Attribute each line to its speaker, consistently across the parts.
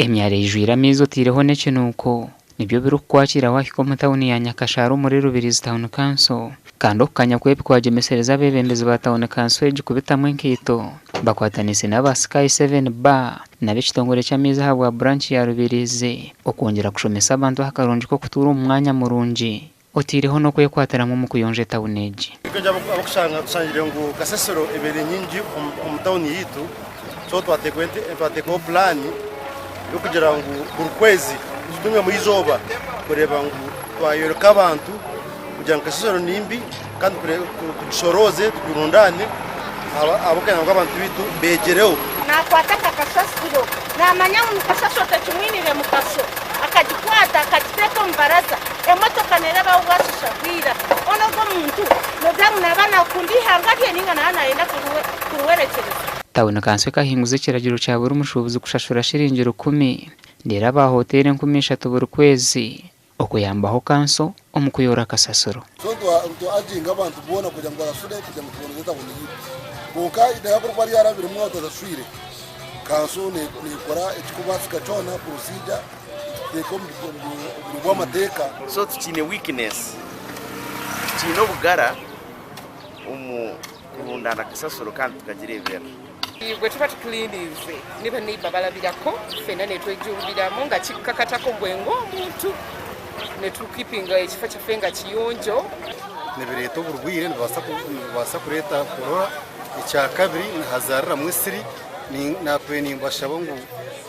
Speaker 1: Emyaro eijwire amaizi otaireho n'ekinuuko nibyo birikukwakira waahika omu tauni ya Nyakashaara omuri Rubirizi Town Council kandi okukanya kw'ebi kwagyemesereza abeebembezi ba tauni kanso egi kubitamu enkaito bakwataniise n'aba Sky Seven Bar n'ab'ekitongore ky'amaizi ahabwa buranki ya Rubirizi okwongyera kushomesa abantu aha karungi k'okutuura omu mwanya murungi otaireho n'okwekwatiramu omu kuyonja etauni egi.
Speaker 2: Twingi abakushanga tushangire ngu kasasiro ebaire nyingi omu tawuni yaitu, so twateekaho pulaani y'okugira ngu buri kwezi tutungemu eizooba kureeba ngu twayoreka abantu kugira ngu kasasiro ni mbi kandi tugishorooze tugirundaane ahabw'okugira ngu abantu baitu beegyereho.
Speaker 3: Naakwata nka kasasiro, naamanya ngu kasasiro tekimwiniire mugasho, akagikwata akagiteeka omu baraza, emotoka neerabaho bwasheesha bwira. Hoona ogwo omuntu noogira ngu naaba naakunda eihanga rye nainga naaba naayenda kurihwerekyereza?
Speaker 1: Tauni kanso ekahinguza ekiragiro kya buri mushuubuzi kushashura shiringi rukumi reero aba hoteeri 3000 buri kwezi okuyambaho kanso omu kuyoora kasasiro.
Speaker 4: So nituaginga abantu boona kugira ngu barasure kugira ngu tuboneze etawuni yaitu. Kwonka eitaka ku rikuba ryarabiremu otasaswire, kanso nekora ekirikubaasika kyona procedure tuteeka omu buryo bw'amateeka.
Speaker 5: So tukiine weakness, tukiine obugara omu kurundaana kasasiro kandi tukagireeberera.
Speaker 6: Bwe tuba tukuliiniize ni baneiba balabirako ffena netwejumbiramu nga kikukakatako gwe ng'omuntu netukipinga ekifo kyaffe nga kiyonjo.
Speaker 2: Nibireeta oburwaire, nibibaasa kureeta korora. Ekyakabiri nihazaariramu esiri. Naakubaire nimbashaba ngu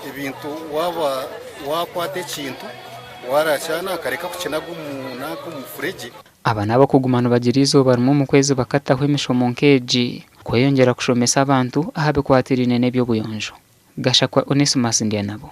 Speaker 2: ebintu waaba waakwata ekintu waarakyana reka kukinaga omu mufuregye.
Speaker 1: Aba n'ab'okuguma nibagira eizooba rimwe omu kwezi bakataho emishomo nk'egi kweyongyera kushomesa abantu aha bikwatiraine n'eby'obuyonjo. Gashakwa Onesmus Ndyanabo.